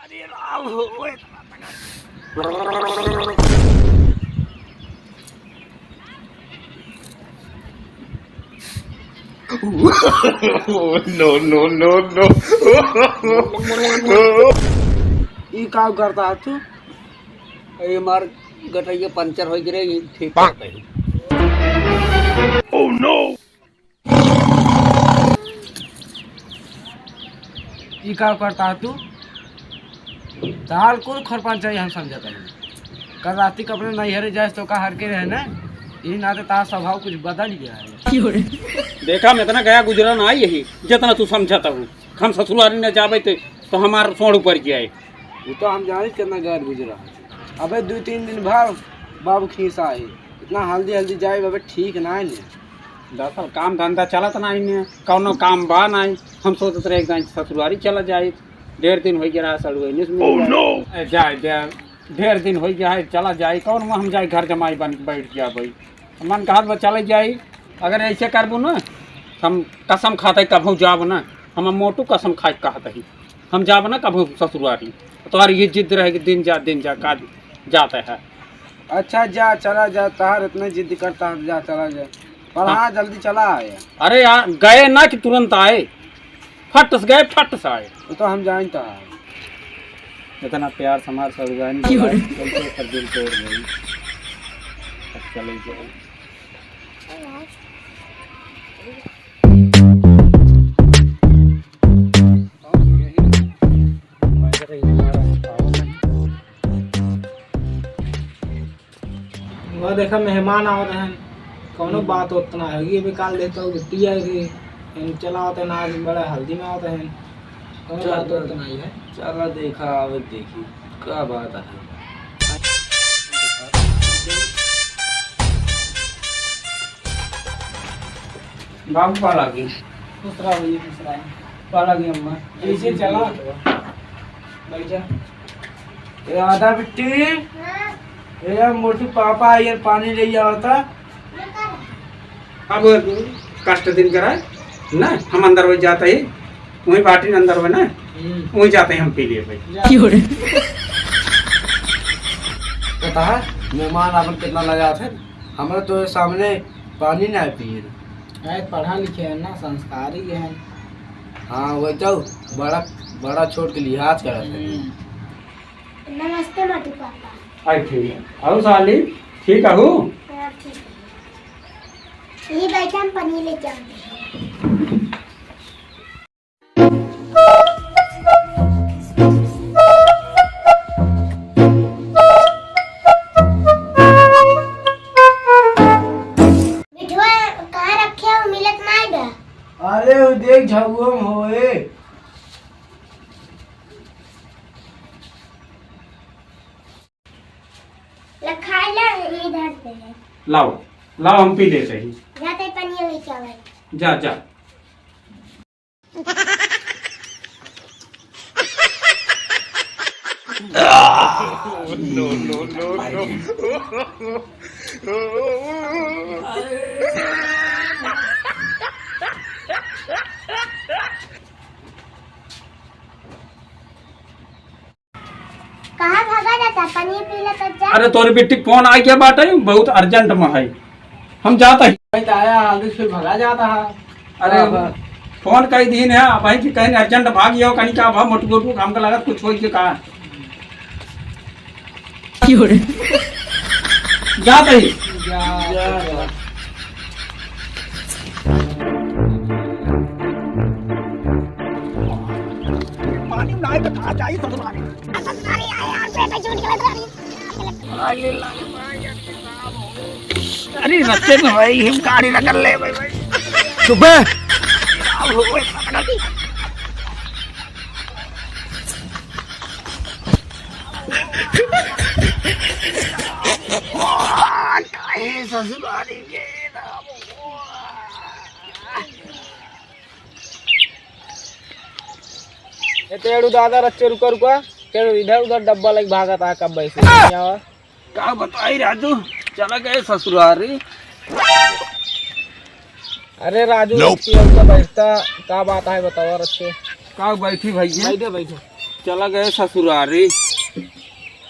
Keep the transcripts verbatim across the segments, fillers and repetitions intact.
अरे राम हो, ओए। No, no, no, no। ई का करता है तू? अरे हमार गटैया पंचर हो गिरे, ये ठीक करते हैं। Oh no! ई का करता है तू? तार कौन खरपान चाहिए हम समझता है। कल राती के अपने नैहरे जाए तो का हर के रहे ना, यही नाते तार स्वभाव कुछ बदल गया है। देखा, हम इतना गया गुजरा ना आई यही, जितना तू समझता हूँ। हम ससुरारी न जाबे तो, तो हमार सोड़ ऊपर गया है। वो तो हम जाने कितना गैर गुजरा। अबे दो तीन दिन भर बाबू खीसा है, इतना हल्दी हल्दी जाए अबे ठीक ना है। दरअसल काम धंधा चलत ना है, कौनो काम बा ना है। हम सोचत रहे एक दिन ससुरारी चला जाए, ढेर दिन हो गया रहा सड़ुए निस मिल Oh, जाए। No! ए, जाए, जाए, ढेर दिन हो गया है, चला जाए, कौन वहाँ हम जाए घर जमाई बन के बैठ गया भाई। मन कहत बा चला जाए, अगर ऐसे करबू ना, हम कसम खाते कभू जाब ना, हम मोटू कसम खाए कहत ही। हम जाब ना कभू ससुरारी। तोहर ये जिद रहे कि दिन जा, दिन जा, का जाता है। अच्छा जा, चला जा, तोहर इतना जिद करता है, जा, चला जा। पर हाँ। हाँ, जल्दी चला आए। अरे यार, गए ना कि तुरंत आए, फट से गए, फट से आए। वो तो हम जानता है। इतना प्यार से हमार ससुरारी क्यों रे? कैसे कर दिल तोड़ गई। अब चले जाए। वह देखा, मेहमान आवत हैं, कौनो बात होत ना होगी। अभी काल देता हूँ, छुट्टी आई थी, हम चला आवत हैं, आज बड़ा हल्दी में आवत हैं, कौनो बात होत ना आई है। चला देखा, आवे देखी, का बात है। बाबू पाला की। खुश रहा भैया, खुश रहा। पाला की अम्मा। ऐसे चला। बैठा। ए आधा बिट्टी। ए मोटू पापा आई है, पानी ले आवता। अब कष्ट दिन करा ना, हम अंदर हो जाते ही, वहीं बाटी अंदर हो ना, हम्म। वहीं जाते ही हम पी लिए भाई। जा। क्यों रे? पता है, मेहमान आपन कितना लगा थे, हमरा तो सामने पानी ना पिए। अरे, पढ़ा लिखे है ना, संस्कारी है। हाँ, वही तो बड़ा, बड़ा छोट के लिहाज करत है। हम्म। नमस्ते मोटू पापा। आई ठीक है। अहो साली, ठीक अहू? हाँ, ठीक है। यही बैठा, हम पनीर लेके आते हैं। बिठुआ कहाँ रखे हो, मिलत नाई बा? अरे वो देख झउआ में होए। लखाई ला, इधर पे है। लाओ, लाओ, हम पी लेते हैं। जाते पनिया लेके आवे। जा, जा। No, no, no, no। कहाँ भागा जाता? पनिया पी लेता जा। अरे तोरी बिट्टी फोन आ गया बाटे, बहुत urgent में है, हम जाता ही। भाई तो आया, आगे से भगा जाता है। अरे अब फोन कई दिन है, अब भाई कि कहीं urgent भाग गया हो, कहीं का भाव मोटू मोटू काम का लागत कुछ हो के का। क्यों रे? जाता ही। जा, जा, जा। पानी ना आए तो कहाँ जाई ससुरारी? ससुरारी आए यार, पेट झूठ गलत बारी। अरे रस्ते में भाई, हम गाड़ी रगड़ ले भाई, भाई। चुप है। काहे ससुरारी के राम। ए तेड़ू दादा, रच्चे रुका, रुका। तेड़ू इधर उधर डब्बा लग भागत आ, कब ऐसे नहीं आवा। का बताई राजू, चला गए ससुरारी। अरे राजू, Nope। रच्चे उनका बैठता, का बात है बतावा रच्चे। का बैठी भैया? बैठे, बैठे। चला गए ससुरारी।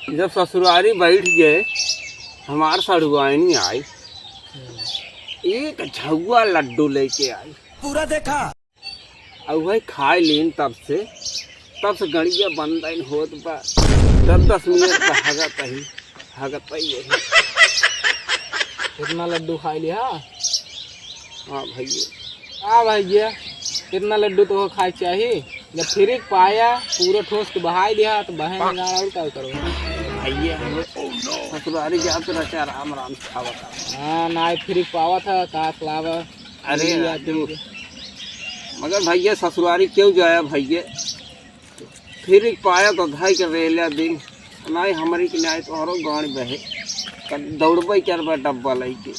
जब ससुरारी बैठ गए, हमार सड़ुआइनी आई, एक झउआ लड्डू लेके आई। पूरा देखा। अब वही खाए लीन तब से, तब से गड़िया बंद आइन होत बा। दस दस मिनट का हगत ही, हगत ही यही। इतना लड्डू खाई लिहा? हाँ भैया। हाँ भैया, इतना लड्डू तो खाए चाही। जब फ्री के पाया, पूरा ठोस के बहाई लिहा, तो बहे में गाड़ और का करो? भैया, हम ससुरारी जात रहते आराम आराम से खावा था। हाँ, ना फ्री के पावा था, का खिलावा? अरे भैया, राजू, ठीक है। मगर भैया ससुरारी क्यों जाया भैया? फ्री के पाया तो धाई के रेला दिन, नाई हमरी की नाई तोहरो गाड़ी बहे, तब दौड़बे करबे डब्बा लइके।